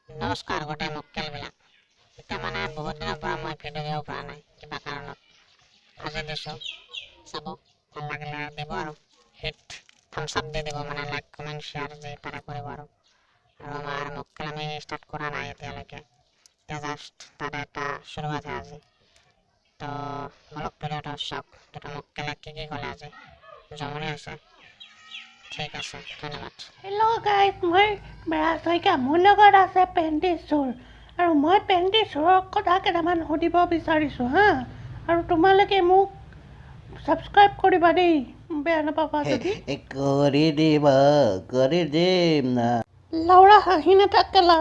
নমস্কাৰ গোটেই মক্কেলবিলাক। এতিয়া মানে বহুত দিনৰ পৰা মই ভিডিঅ' দিব পৰা নাই কিবা কাৰণত। আজি দিছোঁ, চাব, ভাল লাগিলে দিব আৰু হিট থামছ আপ দি দিব, মানে লাইক, কমেণ্ট, শ্বেয়াৰ যি পাৰে কৰিব। আৰু আৰু আমাৰ মক্কেল আমি ষ্টাৰ্ট কৰা নাই এতিয়ালৈকে, এতিয়া জাষ্ট তাৰে এটা চুৰুৱাতহে আজি। তো বলক, ভিডিঅ'টো চাওক, দুটা মক্কেলে কি কি ক'লে। আজি জমনি হৈছে। ঠিক আছে, ধন্যবাদ। হেল্ল' গাইজ, মই বেৰা শইকীয়া, মোৰ লগত আছে পেণ্টি চোৰ আৰু মই পেণ্টি চোৰক কথা কেইটামান সুধিব বিচাৰিছোঁ। হা, আৰু তোমালোকে মোক ছাবস্ক্ৰাইব কৰিবা দেই, বেয়া নাপাবা যদি। কৰি দিব, কৰি দিম না। লাউৰা, হাঁহি নাথাক কেলা।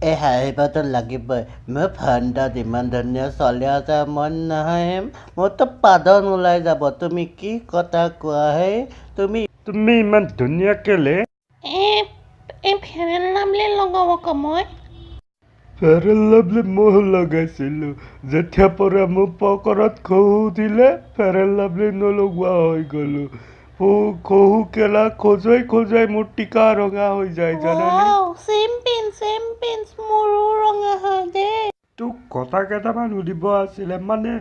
এই হাঁহিবতো লাগিবই। মোৰ ফোনটোত ইমান ধুনীয়া ছোৱালী আছে, মই নাহাঁহিম? মোৰতো পাদন ওলাই যাব। তুমি কি কথা কোৱা হে তুমি? তুমি ইমান ধুনীয়া কেলে? এই ফেৰ এণ্ড লাভলি লগাওঁ আকৌ মই। ফেয়াৰ এণ্ড লাভলি ময়ো লগাইছিলোঁ। যেতিয়াৰ পৰা মোৰ পকৰত খহু উঠিলে, ফেয়াৰ এণ্ড লাভলি নলগোৱা হৈ গ'লো। খহু কেলা খজুৱাই খজুৱাই মোৰ টিকা ৰঙা হৈ যায়, জানানে? চেম পিঞ্চ, চেম পিঞ্চ, মোৰো ৰঙা হয় দেই। তোক কথা কেইটামান সুধিব আছিলে। মানে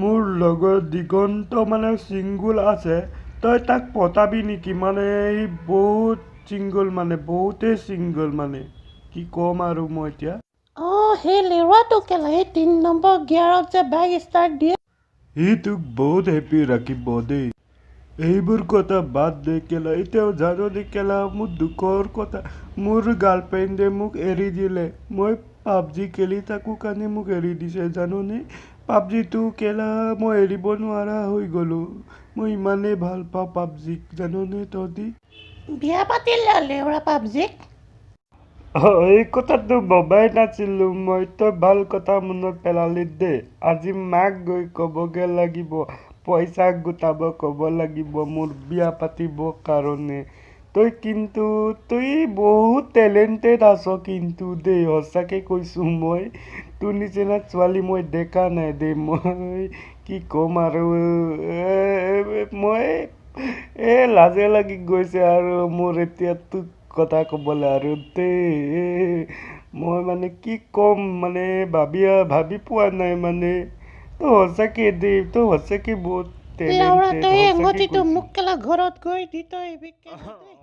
মোৰ লগৰ দিগন্ত মানে ছিংগুল আছে, তই তাক পতাবি নেকি? মানে সি বহুত ছিংগল, মানে বহুতেই ছিংগল, মানে কি ক'ম আৰু মই এতিয়া। অঁ, সেই লেৰুৱাটো কেলা, সেই 3 নম্বৰ গিয়াৰত যে বাইক ষ্টাৰ্ট দিয়ে। সি তোক বহুত হেপী ৰাখিব দেই। এইবোৰ কথা বাদ দে কেলা। এতিয়াও জাননে কেলা, মোৰ দুখৰ কথা, মোৰ গাৰ্লফ্ৰেণ্ডে মোক এৰি দিলে। মই পাবজি খেলি থাকোঁ কাৰণে মোক এৰি দিছে, জাননে? পাবজিটো কেলা মই এৰিব নোৱাৰা হৈ গ'লোঁ। মই ইমানেই ভাল পাওঁ পাবজিক, জাননে তহঁতি? বিয়া পাতিলে লেউৰা পাবজিক। এই কথাটো ভবাই নাছিলোঁ মই। তই ভাল কথা মনত পেলালি দেই। আজি মাক গৈ ক'বগৈ লাগিব, পইচা গোটাব ক'ব লাগিব মোৰ বিয়া পাতিব কাৰণে। তই কিন্তু, তই বহুত টেলেণ্টেড আছ কিন্তু দেই, সঁচাকৈ কৈছোঁ মই। তোৰ নিচিনা ছোৱালী মই দেখা নাই দেই। মই কি ক'ম আৰু, মই এই লাজে লাগি গৈছে আৰু মোৰ এতিয়া তোক কথা ক'বলৈ আৰু দেই। মই মানে কি ক'ম, মানে ভাবি ভাবি পোৱা নাই। মানে তই সঁচাকৈ দেই, তই সঁচাকৈ বহুত লাউৰা, টেলেণ্টেড, তই সঁচাকৈ আঙুঠিটো কৈছোঁ। মোক কেলা ঘৰত গৈ দি তই আহিবি কেলা দেই।